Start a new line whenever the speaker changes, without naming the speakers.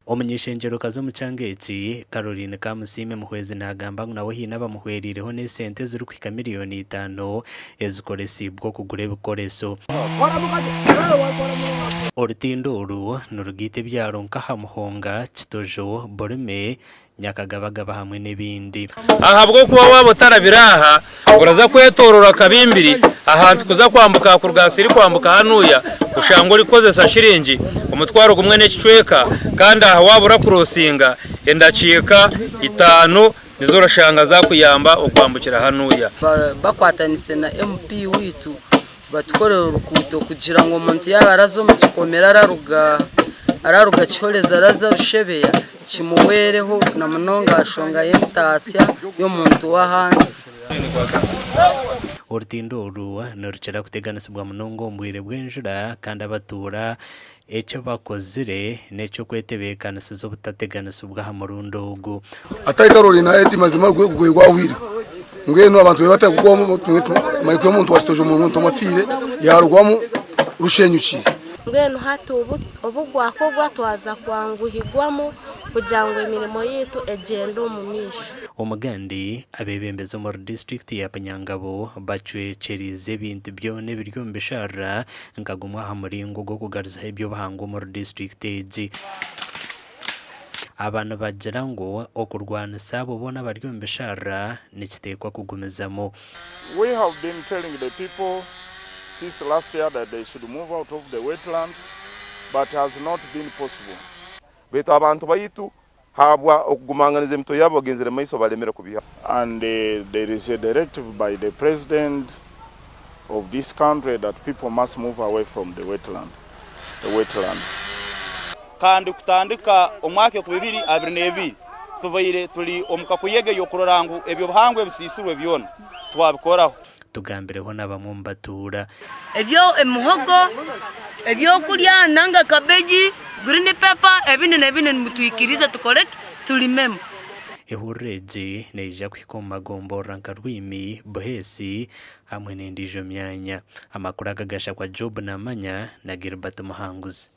Omuny'eishengyerokazi omu kyanga eki, Caroline Kamusiime Muhwezi naagamba ngu nawe haine abamuhwereireho n'esente ezirikuhika miriyoni itaano ezikoresiibwe okugura ebikoreso. Orutindo oru nirugaita ebyaro nk'aha Muhonga, Kitojo, Burime, Nyakagabagaba hamwe n'ebindi.
Ahabw'okuba waaba otarabire aha, oraza kwetoorora kabimbiri ahantu kuza kwambuka aha kuruga aha siri kwambuka hanuya, oshange orikukozesa shiringi omutwaro gumwe n'ekicweka, kandi aha waaba orakurosinga endakiika itaano nizo orashanga zaakuyamba okwambukira hanuya.
Bakwatanise na MP waitu batukorere oruguuto kugira ngu omuntu yaaba araza omu kikomera araruga araruga Kihorezi araza Rushebeya kimuhwereho na munonga aha nshonga y'entaasya y'omuntu w'ahansi.
Orutindo oru nirukira kuteganisibwa munonga omu bwire bw'enjura kandi abatuura eki bakozire n'eky'okwetebeekanisiza obutateganisibwa aha murundi ogu.
Atari Caroline eti mazima gwe gwe gwahwire mbwenu abantu be batakugwamu tumanye omuntu wa kitojo omuntu omwe afiire yarugwamu rushenyukire.
Mbwenu hati obu gwakorwa twaza kwanguhigwamu kugira ngu emirimo yaitu egyende omu maisho.
Omugandi, abeebembezi omuri disiturikiti ya Bunyangabo bacwekyeriize ebintu byona ebiri omu bisharara nka gumwe aha muringo gw'okugaruzaho eby'obuhangwa omuri disiturikiti egi. Aba nibagira ngu okurwanisa abo boona abari omu bisharara nikiteekwa kugumizamu.
We have been telling the people since last year that they should move out of the wetlands but has not been possible.
Baitu abantu baitu habwa okugumanganiza emitwe yabo bagenzere maiso balemere kubihaho.
And there is a directive by the president of this country that people must move away from the wetland, the wetlands.
Kandi kutandika omwaka 2022 tubaire turi omu kakuyege y'okurora ngu eby'obuhangwa ebisiisirwe byona twabikoraho.
Tugambireho na bamwe omu batuura.
Ebyo emihogo, ebyokurya nanga cabbage, green pepper ebindi n'ebindi nimutwikiriza tukore ki? Turimemu.
Ehururu egi neija kuhika omu magomborora nka Rwimi, Buheesi hamwe n'endiijo myanya. Amakuru aga gashakwa Job Namanya na Gilbert Muhanguzi.